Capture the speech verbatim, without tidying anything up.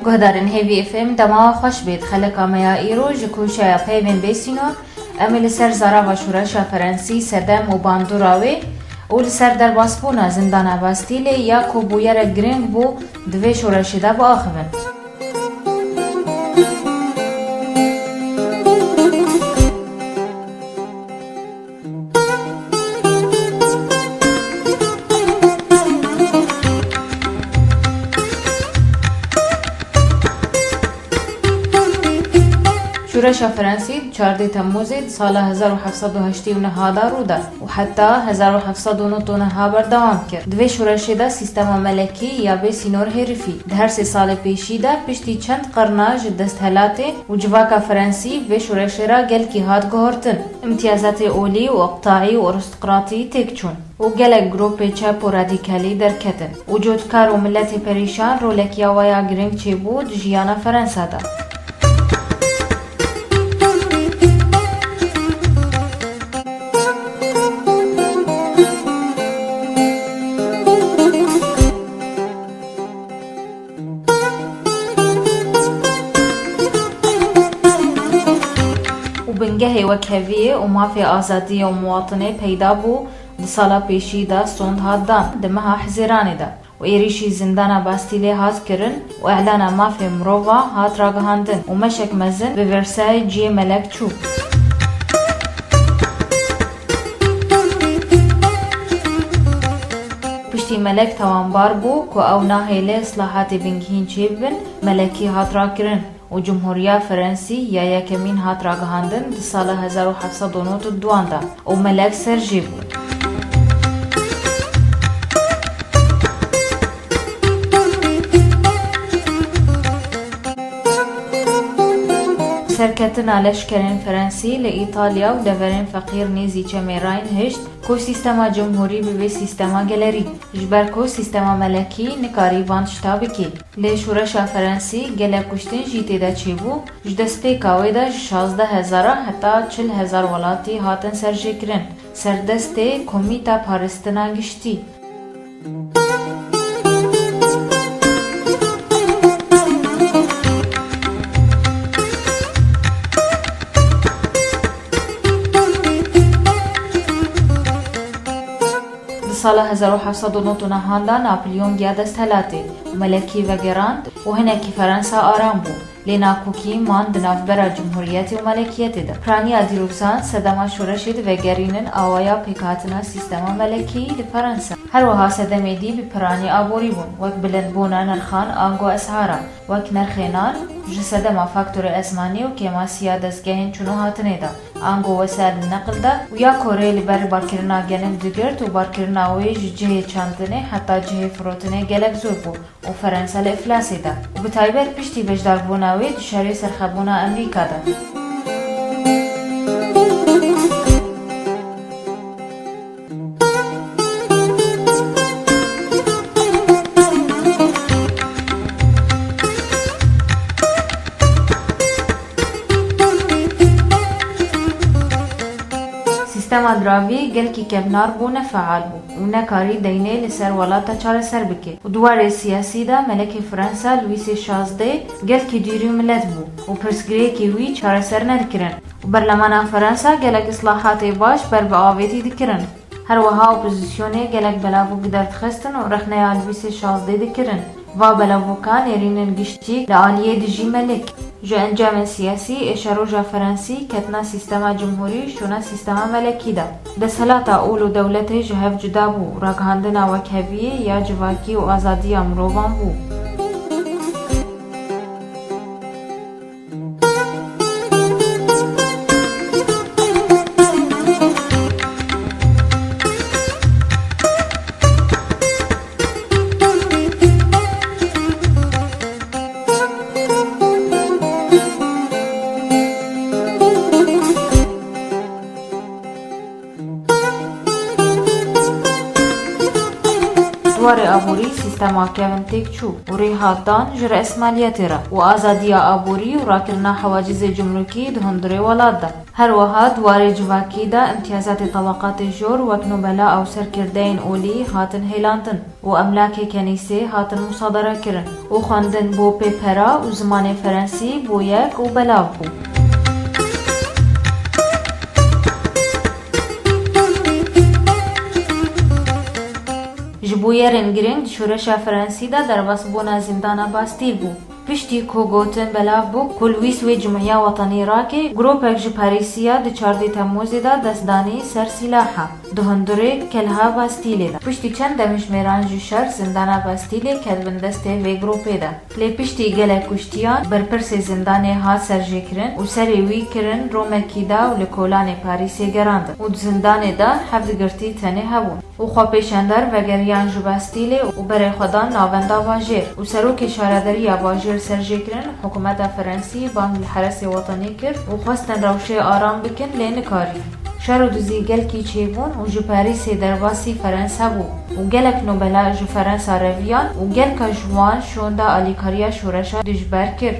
Guhdarên Hêvî F M, dema we xweş bêt. Xeleka me ya îro ji koşeya peyvên bêsînor, em ê li ser zarava şoreşa Ferensî, sedem û bandora wê û li ser derbasbûna zindana Bastîlê ya ku bûyerek girîng bû di vê şoreşê de biaxivin. Şoreşa Ferensî di çardeh Temmûzê di sala hezar û heft sed û heştê û neh de rû da û heta hezar û heft sed û nod û neh berdewam kir. Di vê şoreşê de sîstema melekî ya bê sînor hêrifî. Di her sê salê pêşî de piştî çend qirna ji desthilatê û civaka Ferensî vê şoreşê re gelkî hat guhortin. Îmtiyazatê olî û iqtaî û arîstokratî têk çûn û gelek grûpê çep û radîkalî derketin û cotkar û miletê perîşan rolek ya we ya girîng çêbû di jiyana Ferensa de. Û bingehê wekheviyê û mafê azadiyê û muwatinê peyda bû di sala pêşî de sond hat dan, di meha Hizîranê de û êrîşî zindana Bastîlê hat kirin û îlana mafê mirova hat ragihandin û meşek mezin bi Versailles cihê melek çû. Piştî melek tawanbar bû ku ew nahêle islahatê bingehîn çêbibin, melekî hat rakirin û Cumhuriya Ferensî ya yekemîn hat ragihandin di sala hezar û heft sed û nod û duan de û melek ser jê bû. Serketina leşkerên Ferensî li Îtalya û deverên feqîr nêzî çemê Rhine hişt ku sîstema cumhurî bibe sîstema gelerî, ji ber ku sîstema melekî nikarî van tişta bikê. Lê şoreşa Ferensî gelek kuştin jî tê de çêbû, ji destpêka wê de ji şazdeh hezara heta çil hezar welatî hatin serjêkirin, serdestê Komîta Parastina Giştî. Di sala hezar û heft sed û nod û nehan de Napolyon giya desthilatê û melekî vegerand û hinekî Ferensa aram bû. Lê nakokî man di navbera cumhuriyetê û melekiyetê de. Piraniya dîroksan sedema şoreşê divegerînin awaya pêkhatina sîstema melekî li Ferensa. Her wiha sedemê dî bi piranî aborî bûn, wek bilindbûna nirxan ango esara, wek nirxê nan, ji sedema faktorê ezmanî û kêmasiya dezgehên çûn û hatinê de, ango wesaîlên neqil de û ya ku rê li ber barkirina gelin digirt û barkirina wê ji cihê çandinê heta cihê firotinê gelek zor bû. û Ferensa li îflasê de û bi taybet piştî beşdarbûna wê di şerê serxebûna Amerîka de. Sîstema diravî gelkî kevnar bû, nefeal bû û nekarî deynê li ser welata çareser bike. Û di warê siyasî de melekê Fransa Louisê şazdê gelkî dûrî milet bû û pirsgirêkê wî çareser nedikirin û berlemana Fransa gelek islahatê baş ber bi avêtî dikirin. Her wiha opozisyonê gelek belavok derdixistin û rexneya Louisê şazdê dikirin. Va belavûka nêrînên giştî li aliyê dijî melek. Ji encamên siyasî ê şeroja Ferensî ketina sîstema cumhurî şûna sîstema melekî de. Desthilata ol û dewletê ji hev cuda bû û ragihandina wekheviyê ya civakî û azadiya mirovan bû. Karê aborî sîstema kevin têk çû û rê hat dan ji resmaliyetê re û azadiya aborî û rakirina hewacizê cumrukî di hundirê welat de. Her wiha di warê civakî de îmtiyazatê tebeqatê jor wek nobela ew serkirdeyên olî hatin hêlandin û emlakê kenîsê hatin musadere kirin û xwendin bo pê pera û zimanê ferensî bo yek û belav bû. Ji bûyerên girîng di şoreşa Fransî de derbasbûna zindana Bastîl bû. Piştî ku gotin belav bû ku li wîst wê cumhiya wetanî rake, gropek ji Parîsî ya di çardê Temmûzê de dest danî ser sîlaha di hundirê kelha Bastîlê de. Piştî çend demjimêran ji şer zindana Bastîlê ket bin destê vê gropê de. Lê piştî gelek kuştiyan, berpirsê zindanê hat serjêkirin û serê wî kirin romekî da û li kolanê Parîsê gerandin û di zindanê de hevdigirtî tenê hebûn û xwepêşander vegeriyan ji Bastîlê û berê xwe dan navenda bajêr û serokê şaredariya bajêr serjêkirin, hikûmeta Fransî bang li Heresê Wetanî kir û xwestin rewşê aram bikin, lê nikarî. Şer û dizî gelkî çêbûn û ji Parîsê derbasî Ferensa bû û gelek nobela ji Ferensa reviyan û gelka ji wan şonda alîkariya şoreşa dijber kir.